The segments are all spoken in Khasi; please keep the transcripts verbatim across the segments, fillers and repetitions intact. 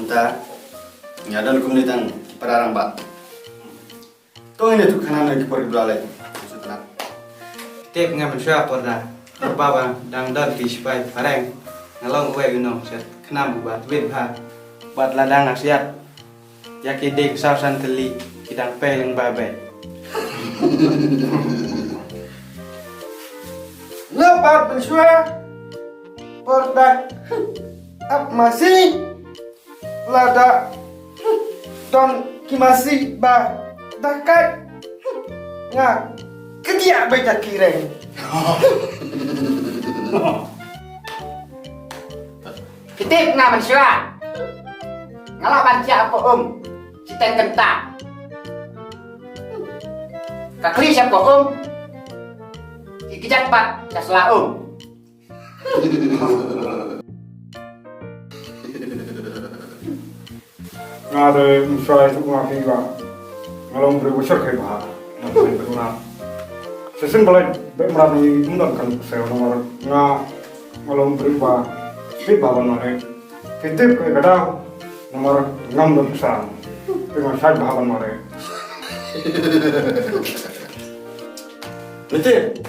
Ta, nga don kumne tang ki para rangbah. To ngin ïathuh khnang na ki por ki ba la leit. Tip nga mynshuwa por da. Por ba ba dang don ki sipai phareng. Nga long uwei u nongsiat khnam uba tbit bha. Bad la dang nga siat ïa ki dieng saw san tylli ki dang pei lyngba bei. Nga pat mynshuwa por da ap masi. Lada don ki masi ba da kat, nga kdiah beit da ki reng. Ki tip nga mynshuwa. Nga lah ban thiah hapoh um shiteng kynta. Ka khlieh shapoh um, ki kjat pat sha sla um. Nga dei mynshuwa ïathuh ïa phi ba nga long briew ba shyrkhei bha. Nga dei bad nga, shisien ba leit bad mrad ngi ym don kan sew namar nga, nga long briew ba tip bha ban mareh. Phi tip kaei ka daw? Namar ngam don pisa. Te nga shait bha ban mareh. Leit.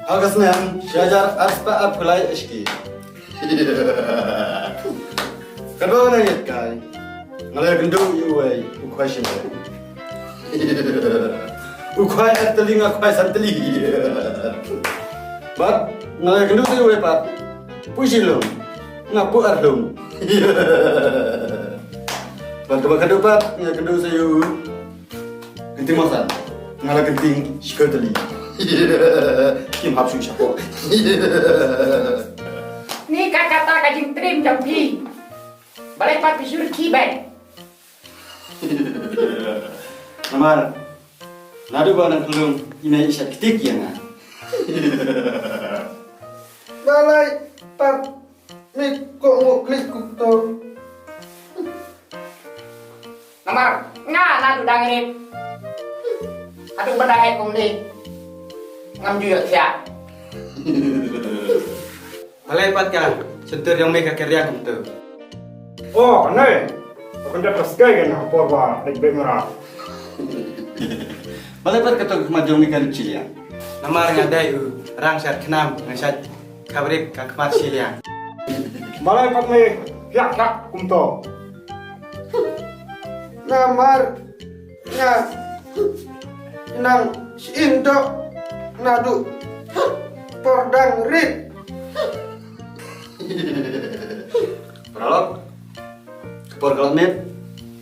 Ha ka snem shi hajar arspah arphew lai ashki, katba nga nang ïaid kai, nga la ïakynduh ïa uwei u khwai shynrang. U khwai ar tylli, nga khwai san tylli. Bad nga la ïakynduh sa ïa uwei pat, puh shi lum, nga puh ar lum. Bad kaba khadduh pat nga ïakynduh sa ïa u kynting mawsan, nga la kynting shi tylli. Kim hap shuh shapoh. Ni ka kata ka jingtriem jong phi. Balei pat phi shu rkhie beit? Namar naduh ba nang khlung i mei i shait ktik ïa nga. Balei pat me kohnguh klik kumto? Namar nga naduh dang rit haduh ba dang heh kumne, ngam ju ïoh thiah. Balei pat ka shyntur jong me ka kyrriang kumto? O kane, ka kynjat ka skai kan ha por ba leit beh mrad. Balei pat kato ka khmat jong me ka rit shiliang? Namar nga dei u rang shad khnam, nga shait khaprit ka khmat shiliang. Balei pat me phiah khak kumto? Namar nga nang syieng doh naduh por dang rit. Paralok, ka por ka la miet,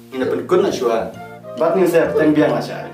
ngin da pynkut na shuwa. Bad ngin sa ïa pteng biang lashai.